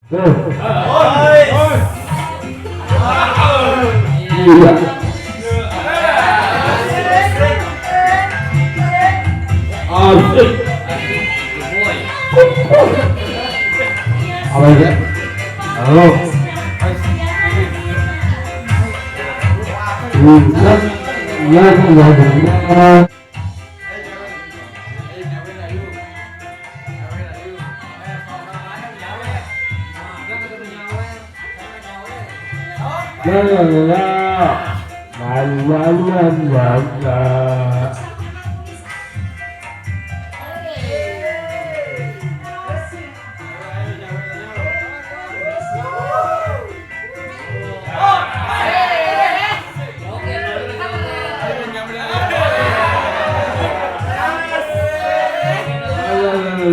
Iya. Asik. Apa ya? Halo. Ya, ya, ya. La la la la la la la la.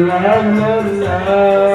La la la la.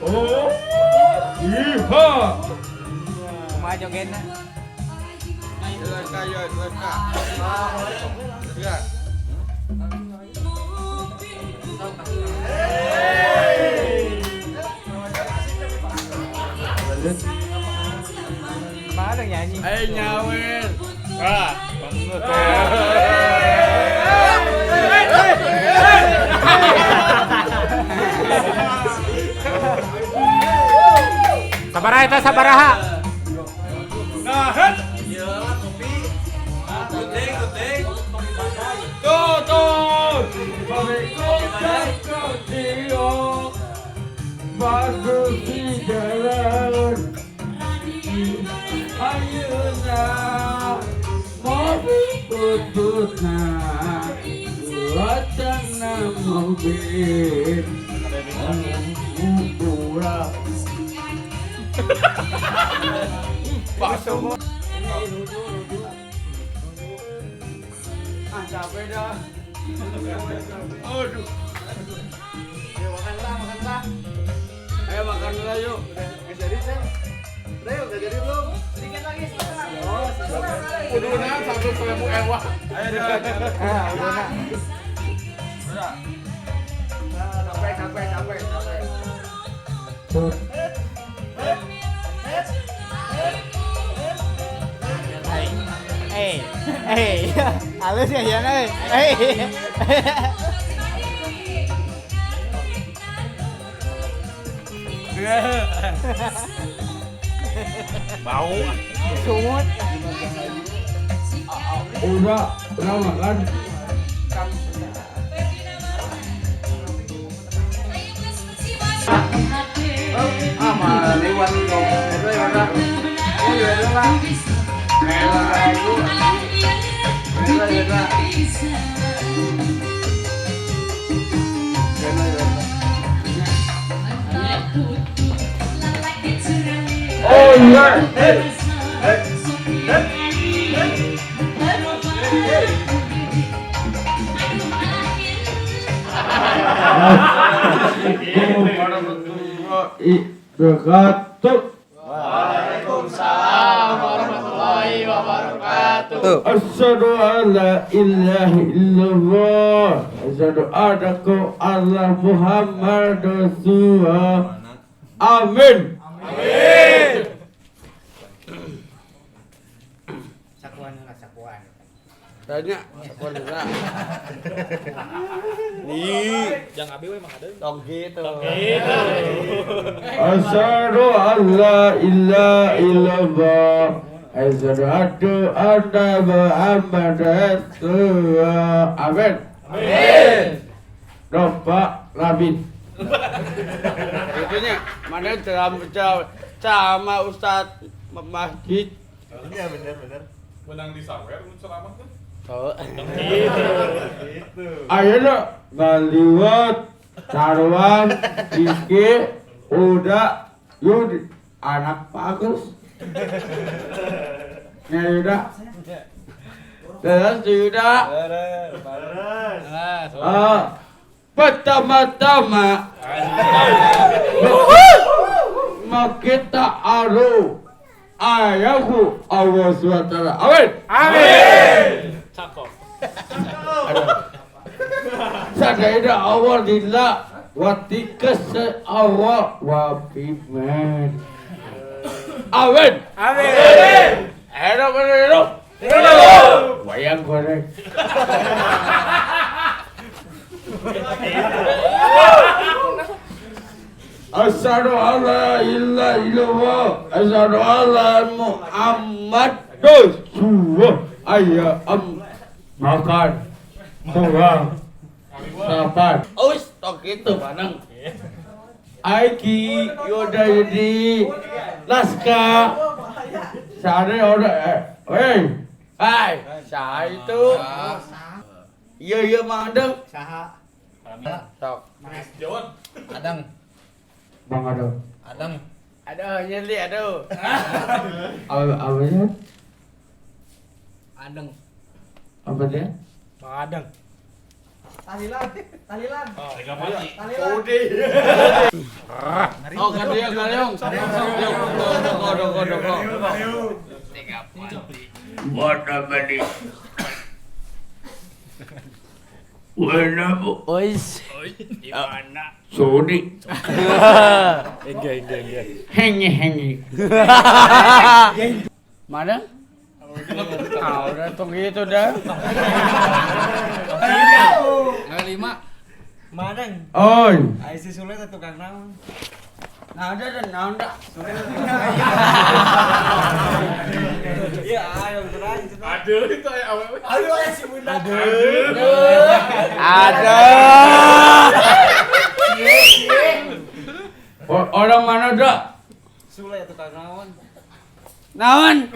Oh, iha. Kumaha jogena? Mana nyanyi? Nyawer. Ah, banget. Sabaraha eta sabaraha? Nah, iyalah kopi. Kuting, kuting. Tutur. Bagus di jalan. Ayeuna mobil putusna wacana mobil murah. Bakso. Ah, capek dah. Aduh. Ya makanlah, makanlah. Ayo makan dulu yuk. Udah jadi, Sam. Udah yuk, udah jadi belum? Sedikit lagi, sebentar. Oh, sebentar. Kuduna 100.000 ewah. Ayo dah. Ah, udah. Udah. Capek, capek, capek, capek. Halus ya Yana. Bau. Sumut. Udah makan. Ah, lewat Oh iya. Wabarakatuh. Waalaikumsalam warahmatullahi wabarakatuh. Asyhadu an la ilaha illallah, asyhadu anna Muhammad Rasulullah. Amin. Amin. Sakuan lah sakuan. Tanya sakuan lah. Nih, jangan abi we emang ada. Tong gitu. Asyhadu an la ilaha illallah, asyhadu anna Muhammad Rasulullah. Amin. Amin. Bapak Rabin. Itunya mana ceramah Ustaz masjid. Iya benar. Menang di sawer ceramah tuh. Oh. Gitu. Ayeuna ngaliwat sarwan Diki udah Yudi anak bagus. Nya Yuda. Terus Yuda. Pertama-tama mau kita aru ayahku Allah SWT. Amin. Amin. Cakep. Sadaida Allah lillah wa tikas Allah wa biman. Amin. Amin. Hidup hidup. Wayang goreng. Asyhadu alla ilaha illallah, asyhadu anna Muhammad Rasulullah. Ayah am makan kurang sarapan. Us tok gitu manang. Aiki Yoda Yudi Laska Sare ora hey Hai, saha itu? Iya iya Mang Adeng. Saha? Sok. Jawan. Adang. Bang Adeng. Adang. Aduh, nyeri aduh. Apa dia? Adeng. Apa dia? Bang Adeng. Tahlilan, tahlilan. Oh, Megapati. Tahlilan. Oh, kadieu kaliung. Doko doko doko. Mana Mana bu? Ois. Di mana? Sodi. Enggak. Hengi hengi. Mana? Ah, udah tunggu itu dah. Nggak lima. Manang. Oi. Ai si Sule teh tukang naon? Nah, ada dan nah, ada. Iya, ayo terang. Aduh, itu aya awewe. Aduh, aya si bunda. Ada. Orang mana dah? Sule tukang naon? Naon?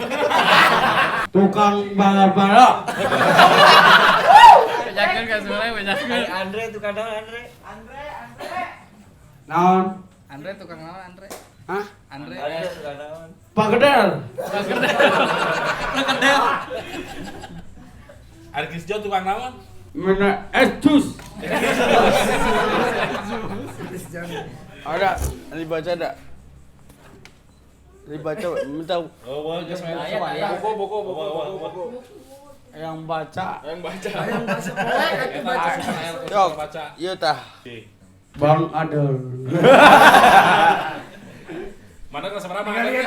Tukang balap-balap. Bejakeun ka Sule, bejakeun. Ai Andre tukang naon Andre? Andre. Naon? Andre tukang naon Andre? Hah? Andre. Andre tukang naon? Pak Kedel. Kedel. Arkis Jo tukang naon? Mana es jus? Ada, dibaca ada. Dibaca, minta Oh, geus buku. yang baca. Yang baca. Yok, Baca. iya tah. Bang Adel. Mana kelas berapa? Iya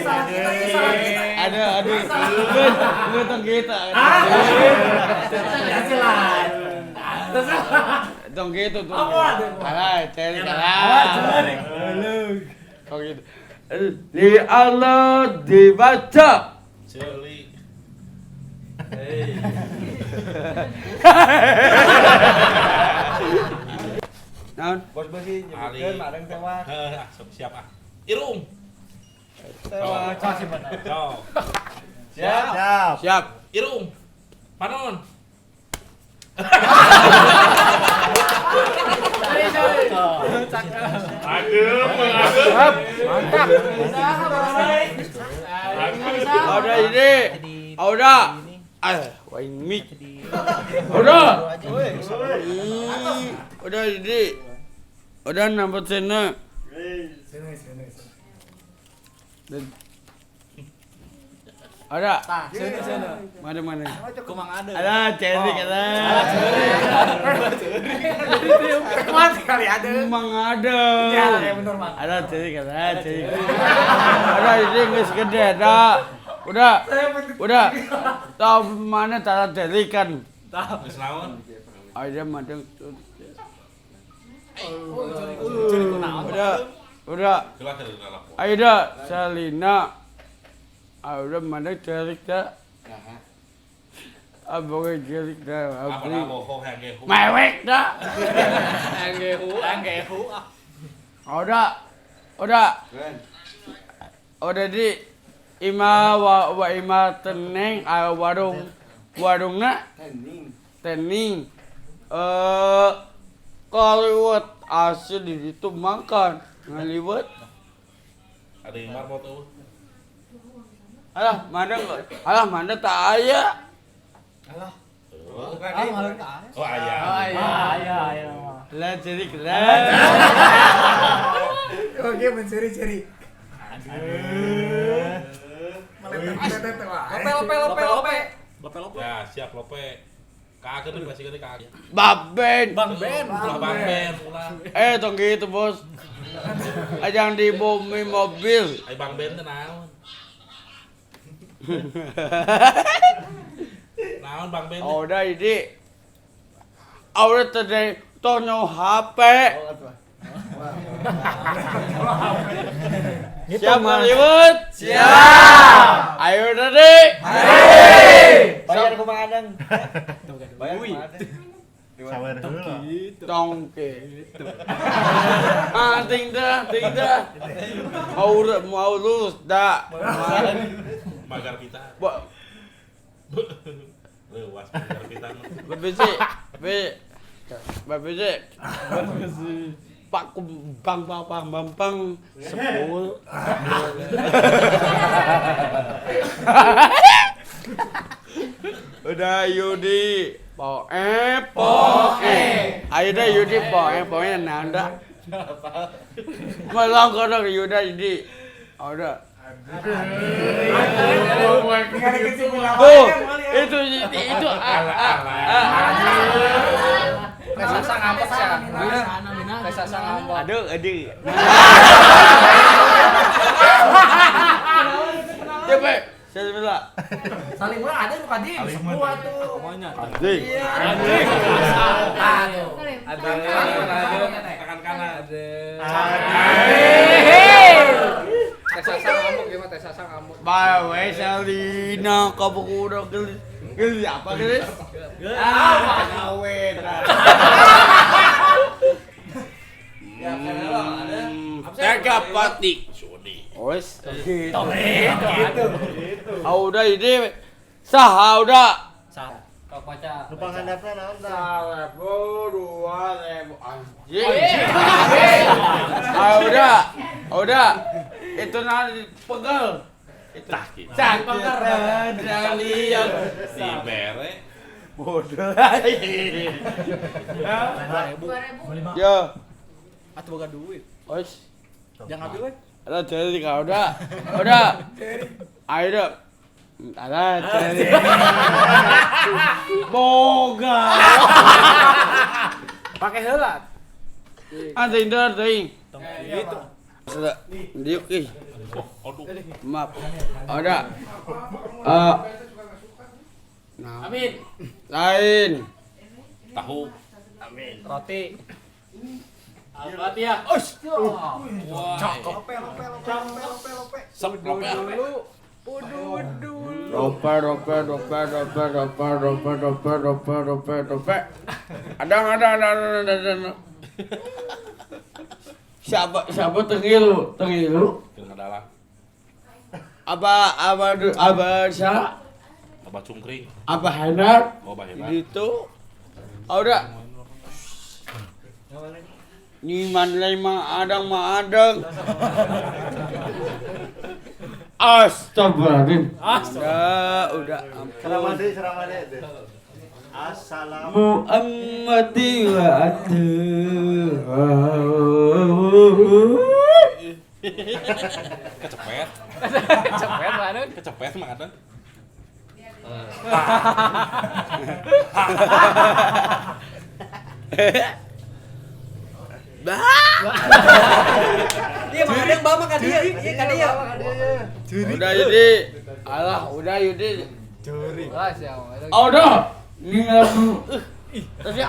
salah kita, iya salah. Ada aduh. Gue tong kita. Tong gitu tuh. Alah, cari kalah. Tong gitu. Li Allah dibaca. Celi. Naon? Bos besi nyebutkeun madang tewak. Heeh, siap ah. Irung. Tewak. Siap. Siap. Irung. Panon. Aduh, Siap. Mantap. Udah ini. Udah. Ah, wain mic. Udah. Udah ini. Udah nambah cena. Sini. Ada. Sini. Mana? Kumang ada. Ada ceri kata. Kuat sekali ada. Kumang ada. Ya, bener Mang. Ada ceri kata, ceri. Ada ini geus gede ada. Udah. Udah. Tahu mana cara cerikan? Tahu. Geus naon? Ada madang. Udah. Aida Salina. Udah mana cerik dah. Abang cerik dah. Abang bohong yang gehu. Mewek dah. Yang gehu. Udah. Udah di ima wa ima teneng warung warungna tening. Kaliwat asli di situ makan ngaliwat. Ada yang marbot tuh. Alah mana tak aya. Alah. Oh aya. Aya. Lah jadi lah. Oke, mencuri-curi. Aduh. Lope. Lope. Ya, siap lope. Kagak nih pasti gede kagak. Bang Ben. Ulah Bang Ben, ulah. Tong gitu, Bos. Jangan dibomi mobil. Ai Bang Ben teh naon? Naon Bang Ben? Udah ini. Udah tadi tonyo HP. Siap ngaliwet? Siap. Ayo tadi. Bayar kumaha adang. Bayar kumaha adang. Sabar heula. Tong gitu. Ah, ting dah. Mau lulus dah. Magar kita. Leuwas magar kita. BBC. Pak bang bang bang bang bang sepul. Udah Yudi poe poe. Ayo dah Yudi poe poe nanda. Malang kono Yuda Yudi. Udah. Tuh, itu Resasa ngambek sih. Resasa ngambek. Aduh, aduh. Coba, saya bilang. Saling mah ada bukan di semua tuh. Anjing. Anjing. Ada. Tangan kanan. Ada. Tesasa ngambek gimana? Tesasa ngambek. Bawe Selina kamu gelis. Gelis apa gelis? Ah, gawe. Ya, ada. Tega pati. Wes, gitu. Udah ini sah udah. Sah. Kau baca. Lupa ngandapna naon tah? 1000, 2000 anjing. Ah udah. Udah. Itu nanti pegel. Itu tak gitu. Si bere. Bodoh. 2000. Yo. Atuh boga duit. Wes. Jangan ambil we. Ada jadi kau udah. Udah. Ayo dah. Ada jadi. Boga. Pakai heula. Anjing dah, anjing. Gitu. Diuk ih. Aduh. Maaf. Ada. Nah. Amin. Lain. Tahu. Amin. Roti. Al-Fatihah. Cakep. Lope. Sep lope. Rope rope rope rope rope rope rope rope rope rope. Ada. Siapa tengilu? Keur ngadalah. Apa siapa? Apa cungkring? Apa Henar? Oh, Bah Henar. Gitu. Oh, udah. Niman lima adang ma adang. Astagfirullahaladzim. Udah ampun. Ceramah deh. Assalam. Muhammadi wa Kecepet. Kecepet mah adang. Kecepet mah adang. Dia mah adang bawa ka dia. Iya ka dia. Udah Yudi. Alah, udah Yudi. Curi. Wah, siapa? Oh, udah. Ngingat. Terus ya.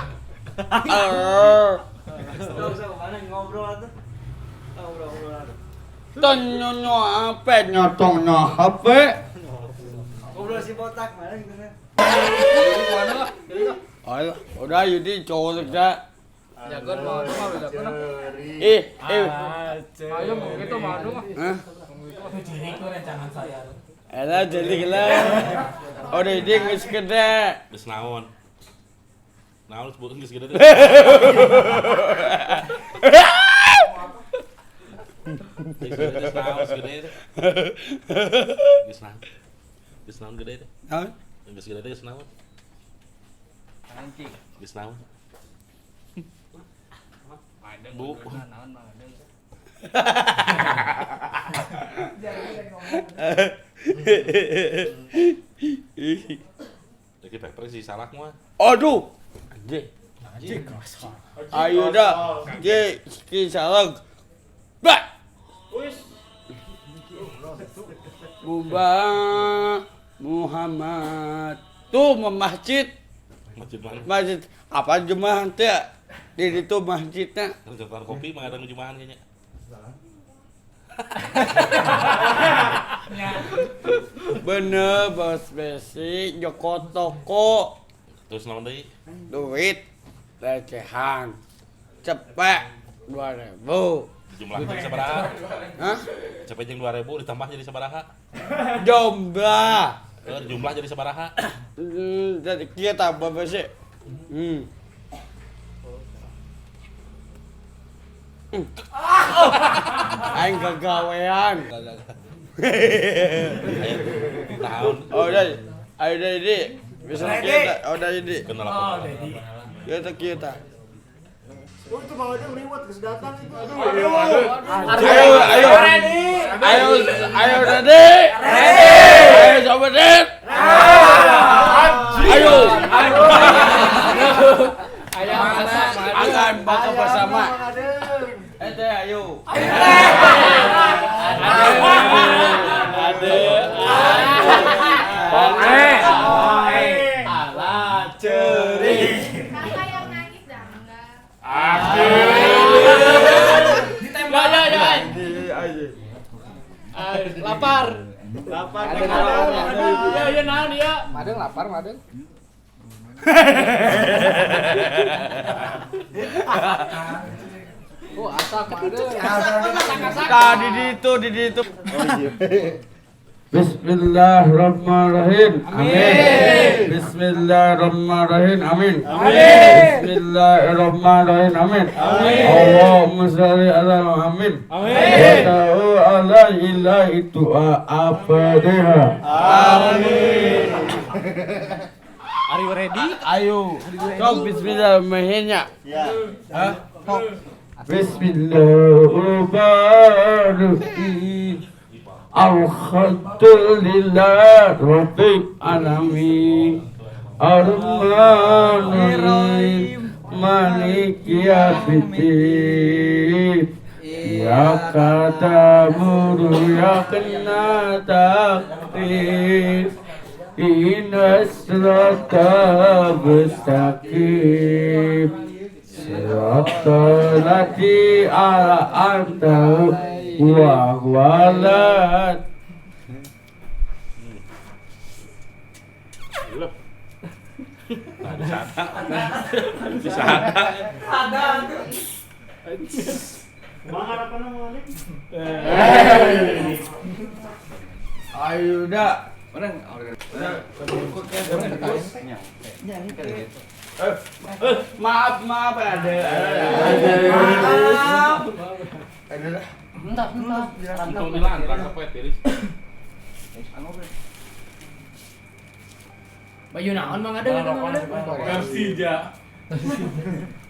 Enggak usah kemana ngobrol atuh. Ngobrol atuh. Tonyonyo apa nyotongno HP. Ngobrol si botak mana gitu nya. Ayo, udah Yudi cowok dah. Jagon mau mah jagon. Ayo mau gitu mau mah. Hah? Itu rencangan saya. Elah jadi lah. Udah Yudi geus gede. Geus naon? Naon sebut geus gede teh. Geus naon geus gede teh. Geus naon. Geus naon gede teh. Naon? Geus gede teh geus naon? Anjing. Geus naon? Bu. Naon mah adang. Jadi paper sih salah mah. Aduh. Anjing. Ayo dah. J ki salah. Ba. Mubah Muhammad. Tuh masjid. Masjid mana? Masjid apa jemaah teh? Di situ masjidnya. Catatan kopi mah ada jemahan kayaknya. Bener bos besi Joko toko. Terus naon deui? Duit recehan. Cepet 2.000. Jumlah jadi sabaraha? Hah? Cepet jeung 2.000 ditambah jadi sabaraha? Jumlah. Jumlah jadi sabaraha? Jadi kieu tambah besi. Aing kegawean. Tahun. Oh, udah. Ayo udah ini. Bisa kita. Oh, udah ini. Kenal. Kita kita. Oh, itu Mang Adeng liwat geus datang itu. Aduh. Ayo, ayo. Ayo, ayo ready. Ready. Ayo coba deh. Ayo. Ayo. Ayo akan bakal bersama. Teh ayo. Ade. Poe. Ala ceri. Kakak yang nangis dah enggak. Ditembak ya ya. Lapar. Lapar. Ya ya naon dia. Madeng lapar madeng. Oh, asak madeng. Tadi di itu. Oh iya. Bismillahirrahmanirrahim. Amin. Bismillahirrahmanirrahim. Amin. Amin. Bismillahirrahmanirrahim. Amin. Amin. Allahumma shalli ala Muhammad. Amin. Wa ta'ala ila itu abadiha. Amin. Are you ready? Ayo. Sok bismillahirrahmanirrahim. Ya. Hah? Bismillahirrahmanirrahim. Alhamdulillah Rabbil Alamin. Ar-Rahmanir-Rahim. Maliki Yaumiddin. Ya kata buru ya kena takdir Inna sirata mustaqim Sirata lati ala anta wa walat. Bisa ada. Bang harapan mau balik. Ayo dah. Maaf maaf ada. Ada. Entah entah. Untung dilan rangkap poe tiris. Baju naon Mang Adeng eta Mang Adeng? Persija.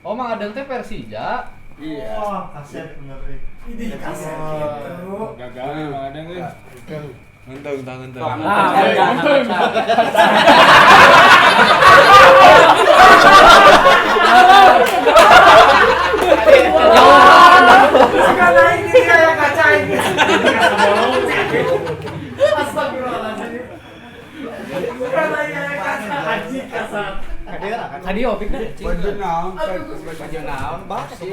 Oh Mang Adeng teh Persija. Iya. Wah, kaset bener euy. Ini kaset gitu. Gagal Mang Adeng euy. Ngenteng tangan ngenteng. Sekarang ini kayak kaca ini. Astagfirullahaladzim. Sekarang kayak kaca anjing kasar. Kadi opik deh. Baju naon? Baju naon? Basi.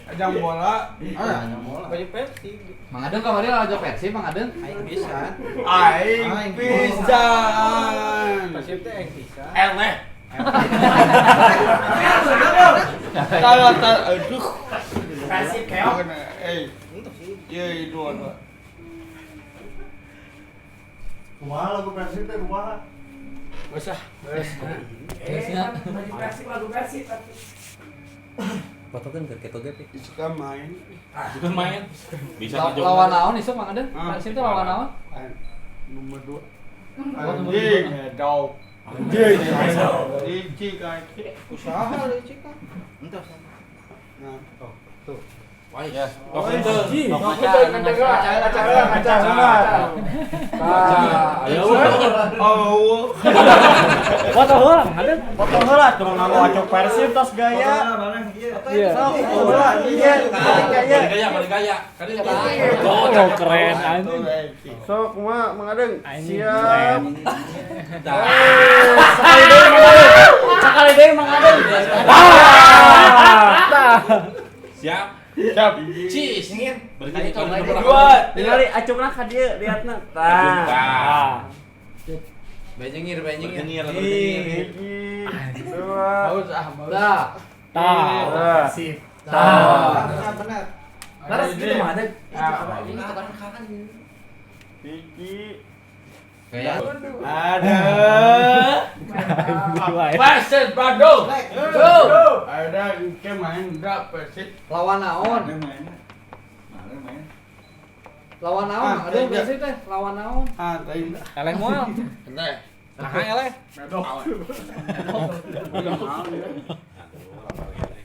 Ajang bola. Ajang bola. Baju Persib. Mang Adeng kamari lalajo Persib Mang Adeng. Aing pisan. Aing pisan. Persib teh aing pisan. Eleh. Kalau aduh. Persib keok. Eh. Iya itu ada. Kumaha lagu Persib teh kumaha? Basah. Baju Persib lagu Persib tapi. Foto kan keur keto ge. Suka main. Suka main. Bisa lawan naon isuk Mang Adeng? Persib teh lawan naon? Nomor 2. Anjing, dog. Anjing. Licik kaki. Usaha licik kan. Entah sama. Nah, tuh. Wah, ya. Oh. Foto heula Mang Adeng. Foto heula tuh nganggo acok Persib tos gaya. Iya. Sok heula iya gaya. Balik gaya, balik gaya. Oh, keren anjing. Sok kumaha Mang Adeng? Siap. Sakali deui Mang Adeng. Siap. Siap. Cheese. Berarti dua. Ningali acukna ka dieu liatna. Tah. Banyengir, banyengir. Dua. Bagus ah, bagus. Tah. Tah. Sip. Tah. Benar. Laras gitu mah ada. Ini tukang kakan. Hiji. Gaya. Ada. Persib Bandung. Go. Ada ke main enggak Persib? Lawan naon? Lawan naon? Ada Persib teh, lawan naon? Ah, tadi. Eleh moal. Eleh. Nah, eleh. Medok.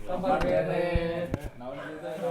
Sabar kene. Naon itu?